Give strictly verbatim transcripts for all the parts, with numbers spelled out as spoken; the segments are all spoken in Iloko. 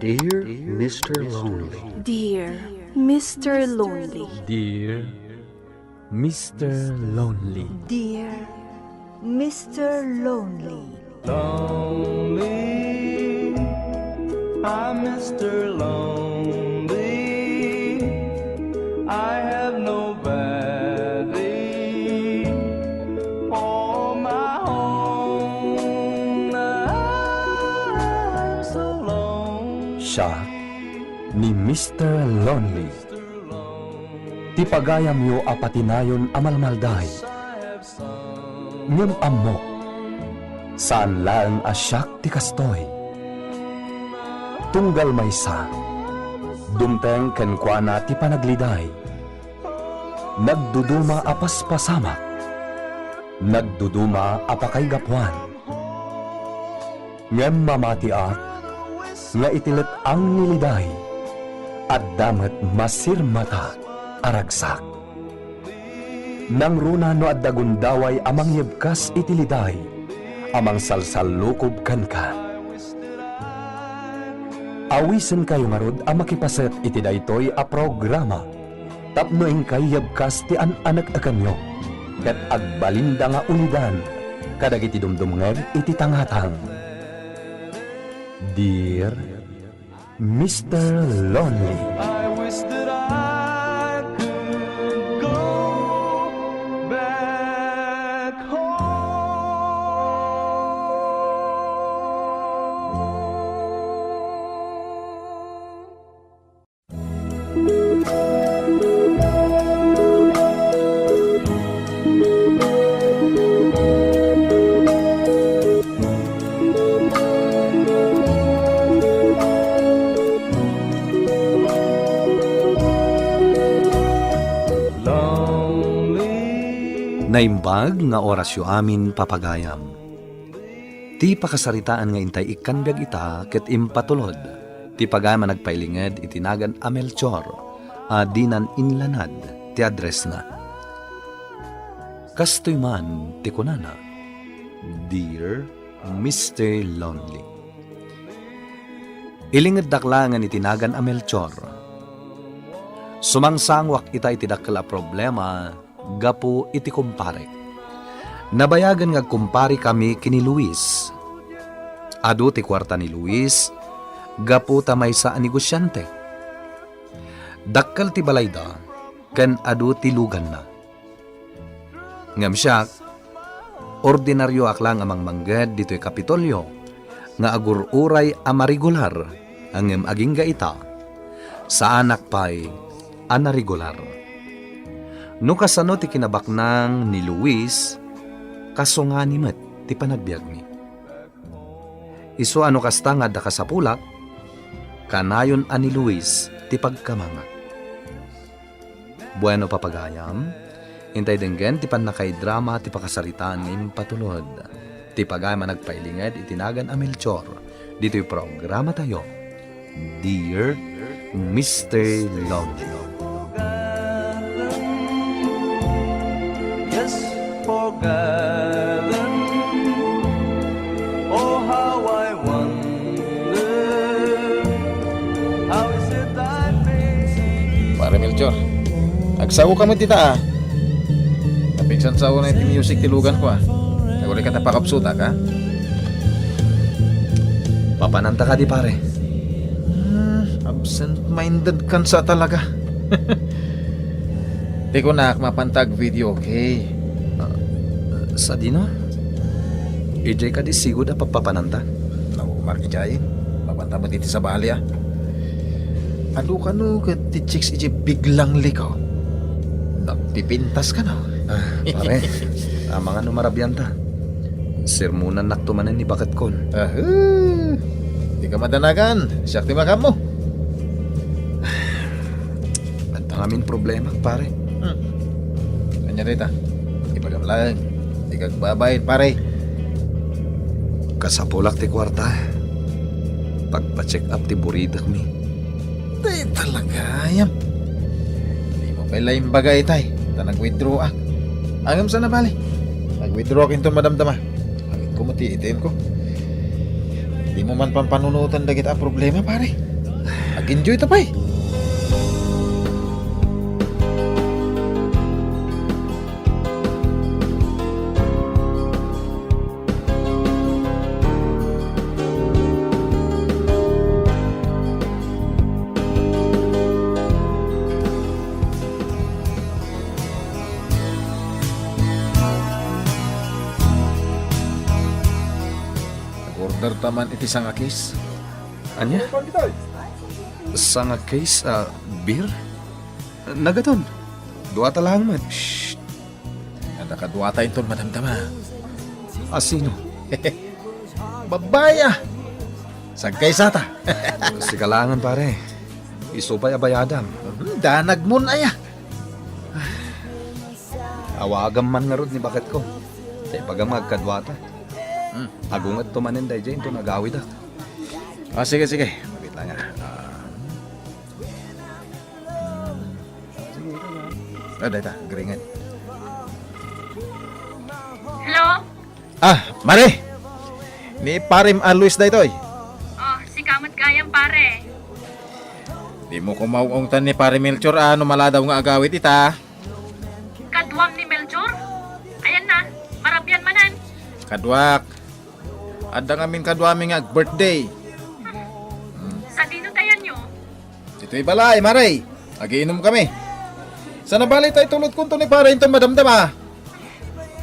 Dear Mister Lonely. Dear Mister Lonely. Dear Mister Lonely. Dear Mister Lonely. Lonely, I'm Mister Lonely. I have nobody for my own. I'm so lonely. Siak ni Mister Lonely. Ti pagayamyo a patinayon a malmalday. Ngem ammok, saan laeng a siak ti kastoy. Tunggal maysa, dumteng kenkuana ti panagliday. Nagduduma a paspasamak, nagduduma a pakaigapuan. Ngem mamatiak nga iti let-ang ni liday, adda met masirmata a ragsak. Nangruna no adda gundaway a mangyebkas iti liday a mangsalsallukob kenka. Awisenkayo ngarud a makipaset iti daytoy a programa tapno inkay yebkas ti an-anek-ekenyo ket agbalinda nga ulidan kadagiti dumdumngeg iti tangatang. Dear Mister Lonely. I wish that I could go back home. Naimbag nga orasyo amin, papagayam. Ti pakasaritaan nga intay ikkan biag ita ket impatulod ti pagayam a nagpailinged iti nagan a Melchor a dinan inlanad ti addressna. Kastoy man ti kunana, "Dear Mister Lonely." Ilingeddak laengen iti nagan a Melchor. Sumangsangoak ita iti dakkel a problema gapu iti kumparek. Nabayagen nga agkumpare kami ken ni Luis. Adu ti kuarta ni Luis gapu ta maysa a negosiante. Dakkel ti balayda ken adu ti luganna. Ngem siak, ordinarioak la nga mangmangged ditoy Kapitolyo nga agur-uray a maregular, ngem agingga ita, saanak pay a naregular. No kasano ti kinabaknang ni Luis, kasungani met ti panagbiagmi. Isu a no kasta nga adda kasapulak, kanayon a ni Luis ti pagkamangak. Bueno, papagayam, intay denggen ti pannakaidrama ti pakasaritaan nga impatulod ti pagayam a nagpailinged iti nagan a Melchor ditoy programatayo, Dear Mister Lonely. Yes, forgotten. Oh, how I wonder, how is it I may Pare Melchor, agsaoka met dita, a. Napigsan sao na iti music ti luganko, a. Agurayka ta pakabsutak, a. Papananta kadi, pare? Hmm, absent-minded kan sa talaga. Ti kunak, mapanta ag-videoke. Ah, sadino? Idiay kadi sigud a papapananta? No, Mark Jay, mapanta met iti sabali, a. Adu kano ket ti chicks idiay biglang likaw. Nagpipintas kano? Ah, pare, amangan no marabianta. Sermonannakto manen ni baketkon. Ahu! Dika madanagan, siak ti makaammo. Adda ngamin problema, pare. Hmm. Ania dayta? Ibagam laeng. Dika agbabain, pare. Kasapulak ti kuarta. Pagpa-check up ti buridekmi. Dayta la gayam. Dimo pay la imbaga itay, ta nag-withdraw ak. Ngem saan a bale. Nag-withdraw ak inton madamdama. Amin ko met ti A T M ko. Dimo man pampanunotan dagita a problema, pare. Enjoy ta pay. Nag-order ta man iti sanga case. Ania? Sanga case a beer? Nagaton. Duata laeng met. Shh. Adda kaduata inton madamdama. A sino? Babai a. Sagkaysata. Sika laengen, pare. Isu pay a bayadam. Hmm, danagmon aya. Awagam man ngarud ni baketko. Ta ibagam nga agkaduata. Hmm. Agungetto manen daydiay inton agawidak. Ah, sige, sige. Wait lang, ah. Ah. Hmm. Sige, ito na. Ah, dayta, gringan. Hello? Ah, Mare! Ni Parem a Luis daytoy. Oh, sika met gayam, pare. Dimo koma ung-ungtan ni Pare Melchor a no maladaw nga agawid ita. Kaduam ni Melchor? Ayanna, marabian manen. Kaduak. Adda ngamin kaduami nga ag-birthday. Sadino ti ayanyo? Ditoy balay, Mare. Agiinomkami. Sana bali ta itulodko inton ni Pare inton madamdama.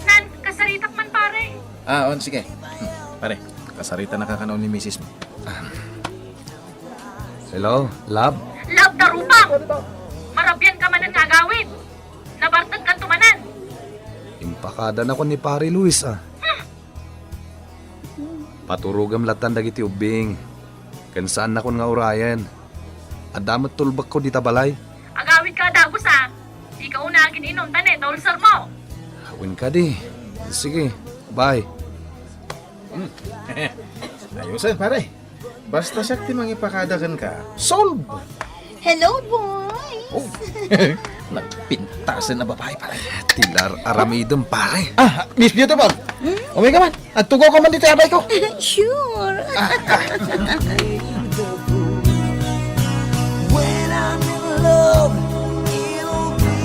Nan, kasaritak man, pare. Ah, on, sige. Hmm, pare, kasaritanaka kano ni misis mo. Hello, love? Love, darupang! Marabianka manen nga agawid. Nabartekkanto manen. Impakadanakon ni Pare Luis, ah. Paturogam lattan dagiti ubbing. Ken saannakon nga urayen. Adda met tulbekko dita balay. Agawidka a dagus, a. Dika una agin-inom ta ne, ta ulsermo. Wen kadi. Sige, bye. Hmm. Ayosen, pare. Basta siak ti mangipakada kenka, solve! Hello, boys! Oh. Nagpintasen a babae, pare. Ti lar-aramidem, pare. Ah, Miss Beautiful! Hmm? Umay ka man! Agtugaw ka man ditoy abay ko! Sure! When I'm in love, it'll be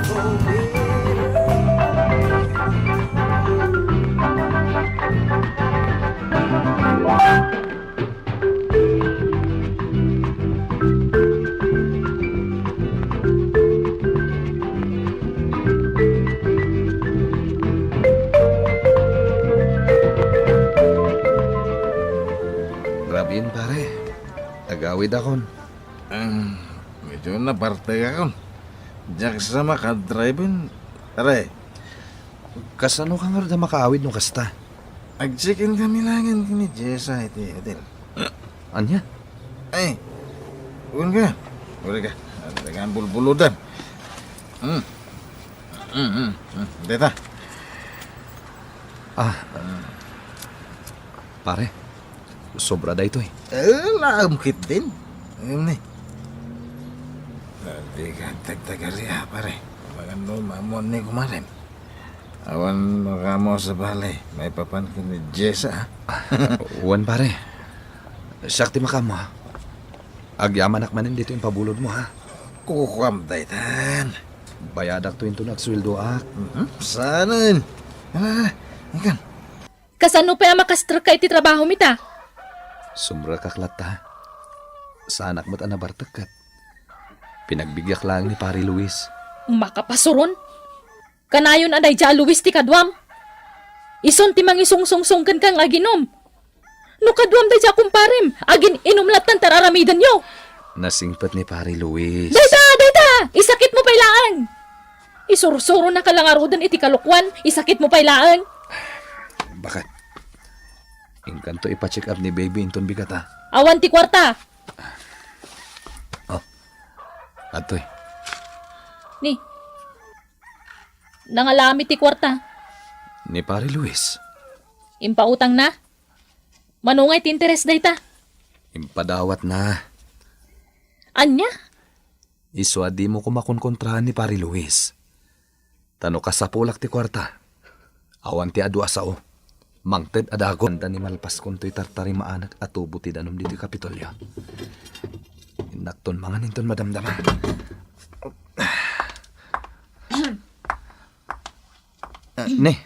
forever. Rabin, pare. Agawidakon. Ang medyo nabartekakon. Diak sa makadriven, pare. Kasano ka ngarud a makaawid no kasta? Agcheckin kami laengen ken ni Jessa iti hotel. Ania? Ay, wen ka. Wen ka. Wen ka, bulbuludan. Hmm. Hmm, hmm, hmm. Deta. Ah. Pare, sobra daytoy. Eh, laem ketdin. Ayun ni. Dati ka tagtagari, ah, pare. Magano mamon ni kumaren. Awan makamo sa balay, maipapan ken ni Jessa, ha? Wen, pare. Siak ti makamo, ha? Agyamanak manen ditoy impabulodmo, ha? Kukuam daytan. Bayadakto inton agsueldoak. Mhm, saanen. Ala, ala, ikan. Kasano pay a makastrekka iti trabahom ita? Sumrekak latta. Saanak met a nabartek ket pinagbiggak laeng ni Pare Luis. Makapasuron? Kanayon a daydiay a Luis ti kaduam. Isun ti mangisungsungsong kenka nga aginom. No kaduam daydiay a kumparem, agin-inom lattan ti ar-aramidenyo. Nasingpet ni Pare Luis. Dayta, dayta! Isakitmo pay laeng! Isursuronaka la ngaruden iti kalokuan, isakitmo pay laeng. Baket? Inkanto ipa-check up ni baby inton bigat, a. Awan ti kuarta. Oh. Adtoy. Ni. Nangalami ti kuarta. Ni Pare Luis. Impautangna? Mano ngay ti interes dayta? Impadawatna. Ania? Isu a dimo koma konkontraen ni Pare Luis. Ta no kasapulak ti kuarta, awan ti adu a sao. Mangted a dagon. Anda ni malpaskontoy tartarimaanak a tubo ti danum ditoy Kapitolyo. Innakton mangan inton madamdama. Ah, ne,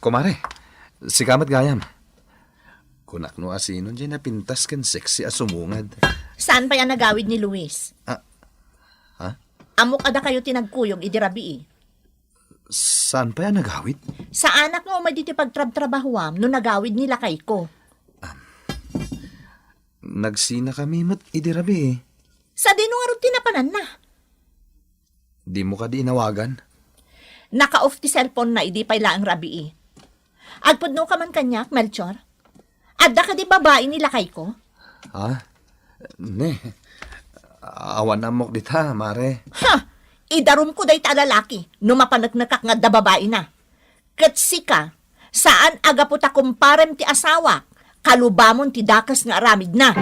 kumare, sika met gayam. Kunak no asino diay napintas ken sexy a sumungad. Saan pay a nagawid ni Luis? Ah, ha? Ammok a dakayo ti nagkuyog idi rabii. Saan pay a nagawid? Saanak nga umay ditoy pagtrabtrabahoam no nagawid ni lakayko. Nagsinakami met idi rabii. Sadino ngarud ti napananna? Dimo kadi inawagan? Naka-off ti cellphone-na idi pay laeng rabii. Agpudno ka man kaniak, Melchor? Adda kadi babai ni lakayko? Ha? Ne. Awan ammok dita, mare. Ha! Idarumko dayta a lalaki no mapaneknekak nga adda babaina. Ket sika, saan a gapu ta kumparem ti asawak, kalubamon ti dakes nga aramidna.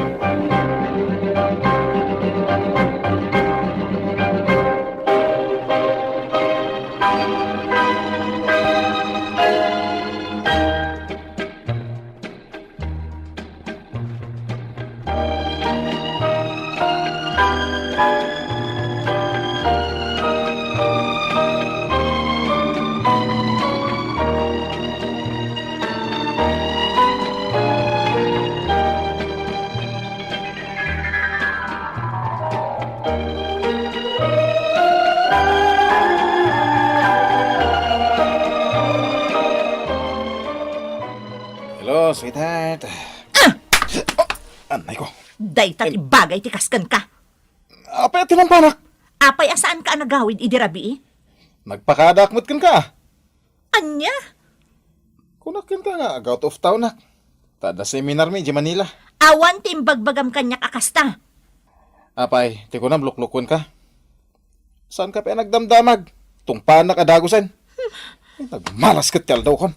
Hello, sweetheart. Ah! Oh, anay ko. Dayta ti bagay ti kas kenka. Apay a tinampanak? Apay a saanka a nagawid idi rabii? Nagpakadaak met kenka. Ania? Kunak kenka nga ag-out of townak. Ta adda seminarmi idiay Manila. Awan ti imbagbagam kaniak a kasta. Apay, ti kunam luklukkuenka. Saanka pay a nagdamdamag? Tungpaannak a dagusen. Ay, nagmalas ket ti aldawkon.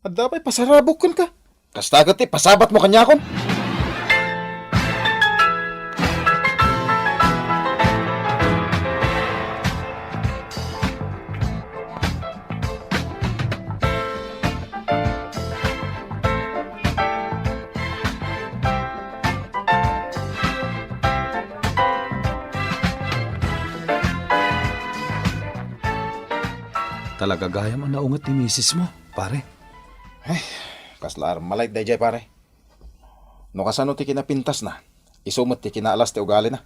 Adda pay pasarabok kenka. Kasta ket ti pasabatmo kaniakon. Talaga gayam a naunget ti misismo, pare. Ay, kasla armalay daydiay, pare. No kasano ti kinapintasna, isu met ti kinaalas ti ugalina.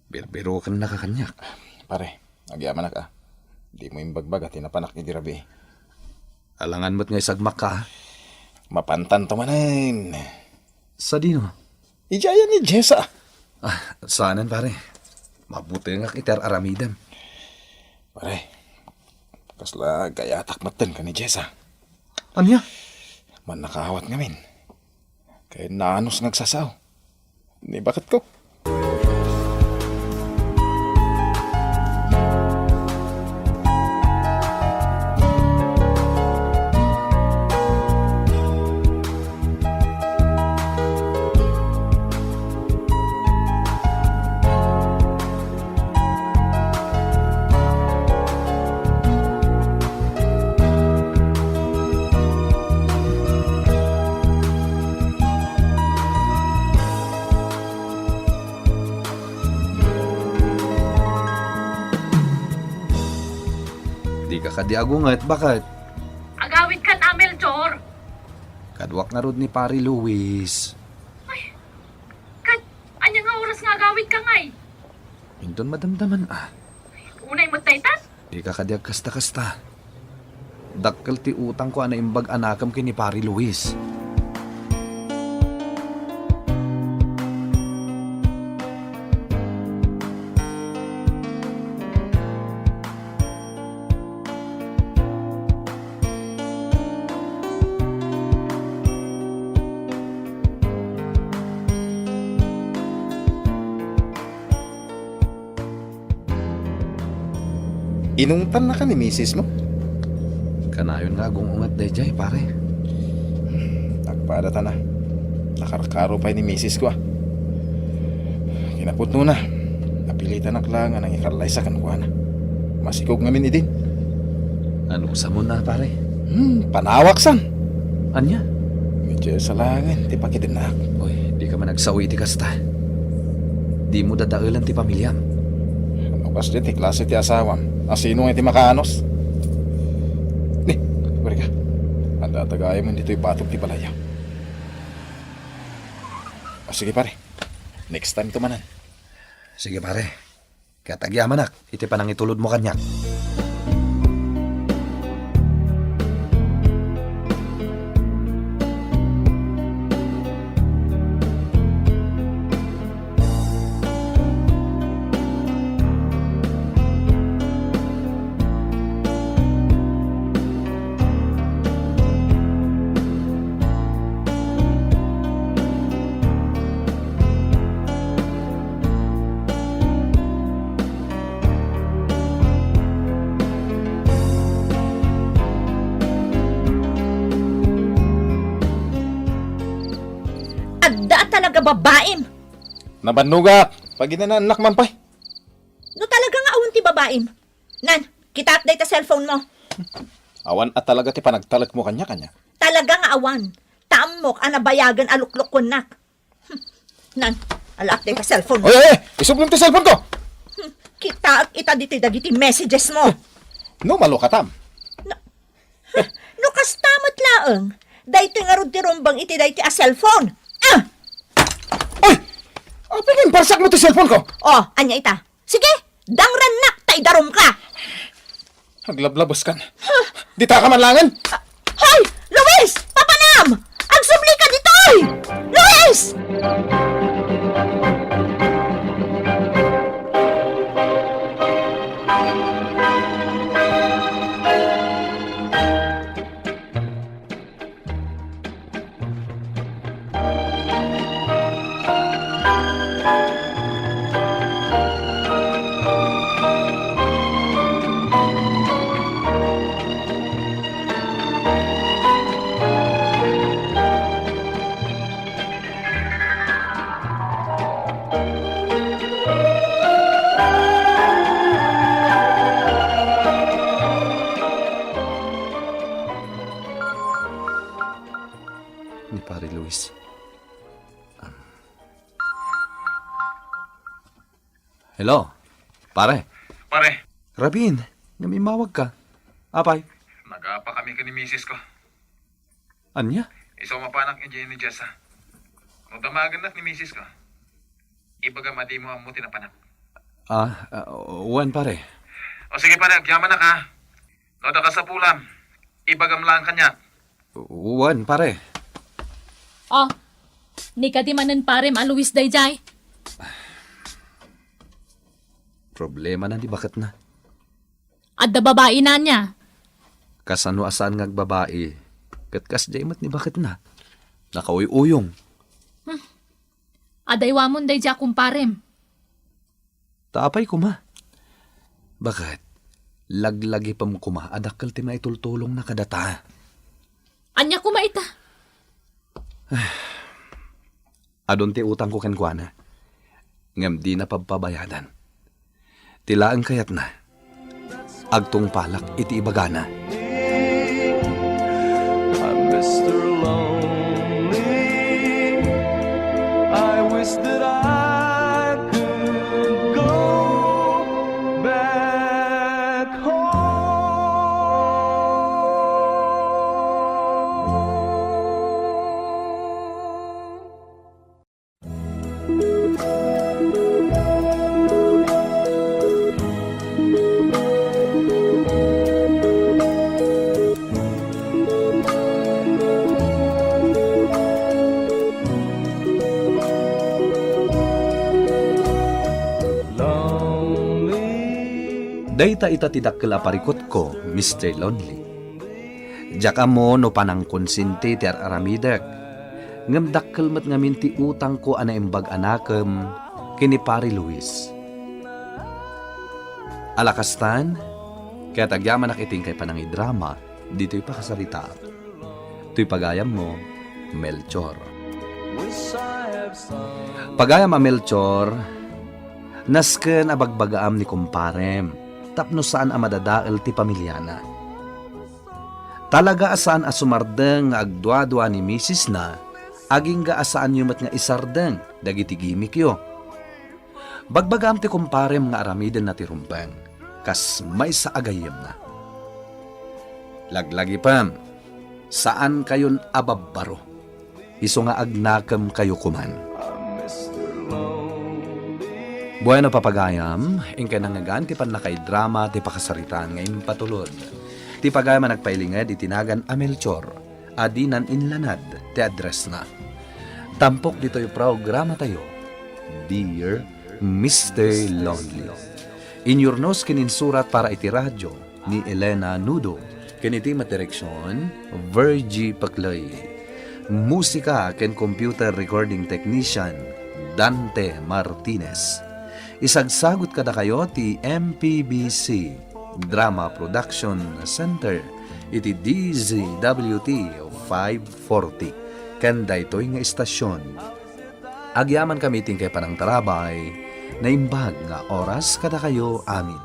Birbirokennaka kaniak. Pare, agyamanak a. Dimo imbagbaga ti napanak idi rabii. Alangan met nga isagmakka a. Mapantanto manen. Sadino? Idiay ni Jessa. Ah, saanen, pare. Mabutengak iti ar-aramidem. Pare, kasla gayatak metten ken ni Jessa. Ania? Mannakaawat ngamin. Kay naanus nga agsasao. Ni baketko. Dika kadi agunget, baket? Agawidkan a, Melchor. Kaduak ngarud ni Pari Luis. Ay, ket ania nga oras nga agawidka ngay? Inton madamdaman a. Unay met dayta? Dika kadi agkasta-kasta. Dakkel ti utangko a naimbag a nakem ken ni Pari Luis. Inungtannaka ni misismo? Kanayon nga agung-unget daydiay, pare. Agpadatan a. Nakarkaro pay ni misisko a. Kinapudnona, napilitanak la nga nangikallaysa kenkuana. Masikog ngamin idin. Anusamon a, pare? Hmm, panawaksan. Ania? Medyo salangen ti pakidennak. Oy, dika man agsao iti kasta. Dimo dadaelan ti pamiliam. No kasdi ti klase ti asawam, a sino nga iti makaanus? Ni, pare ka. Adda ta gayamen ditoy batok ti balaya. O, sige, pare. Next time to manen. Sige, pare. Ket agyamanak iti panangitulodmo kaniak. Adda talaga babaim! Nabannogak! Paginanaannak man pay! No talaga nga awan ti babaim, nan, kitaek dayta cellphone mo. Awan a talaga ti panagtalekmo kaniak, ania? Talaga nga awan. Ta ammok a nabayagen a luklukkuennak. Hmm. Nan, alaak dayta cellphone mo. Oy, oy, oy! Isublom ti cellphone ko! Hmm. Kitaek ita ditoy dagiti messages mo. No, malokatam. No, no kasta met laeng, daytoy ngarud ti rumbeng iti daytoy a cellphone. Ah! Oy! Apay nga imparsak mo ti cellphone ko? Oh, ania ita? Sige, dangrennak ta idarumka. Aglablabeskan. Huh? Ditaka man laengen. Ah, hoy! Luis! Papanam! Agsublika ditoy! Luis! Ni Pare Luis. Hello, pare. Pare. Rabin, nga immawag ka. Apay? Nagapa kami ken ni misis ko. Ania? Isu mapanak idiay New Jersey. No damagennak ni misis ko, ibagam a dimo ammo ti napanak. Ah, ah, wen, pare. O sige, pare, agyamanak, ha. No adda kasapulam, ibagam laeng kaniak. Wen, pare. Oh, ni kadi manen parem a Luis daydiay? Problemana ni baketna. Adda babaina ania? Kasano a saan nga agbabai, ket kasdiay met ni baketna. Nakauyuyong. Hmm. Adaywamon daydiay a kumparem. Ta apay koma? Baket, laglagipem koma a dakkel ti maitultulongna kadata. Ania koma ita? Adun ti utangko kenkuana, ngem dina pabpabayadan. Ti laeng kayatna, agtungpalak iti ibagana. I'm Mister Lonely. I wish that I could go back home. Dayta ita ti dakkel a parikutko, Mister Lonely. Diak ammo no panangkonsinti ti ar-aramidek, ngem dakkel met ngamin ti utangko a naimbag a nakem ken ni Pare Luis. Ala kastan, ket agyamanak iti inkay panangidrama ditoy pakasaritaak. Toy pagayammo, Melchor. Pagayam a Melchor, nasken a bagbagaam ni kumparem tapno saan a madadael ti pamiliana. Talaga a saan a sumardeng nga agduadua ni misisna, agingga a saanyo met nga isardeng dagiti gimikyo. Bagbagam ti kumparem nga aramidenna ti rumbeng, kas maysa a gayyemna. Laglagipem, saankayon a babbaro. Isu nga agnakemkayo koman. Bueno, papagayam, inkay nangngegan ti pannakaidrama ti pakasaritaan nga impatulod. Ti pagayam a nagpailinged iti nagan a Melchor, a dinan inlanad ti addressna. Tampok ditoy programatayo, Dear Mister Lonely. Inyurnos ken insurat para iti radio ni Elena Nudo, ken iti met direksion, Virgie Paclay. Musika ken computer recording technician, Dante Martinez. Isagsagut kadakayo ti M P B C Drama Production Center iti D Z W T five forty. Ken daytoy nga istasyon, agyamankami ti inkay panangtarabay, naimbag nga oras kadakayo amin.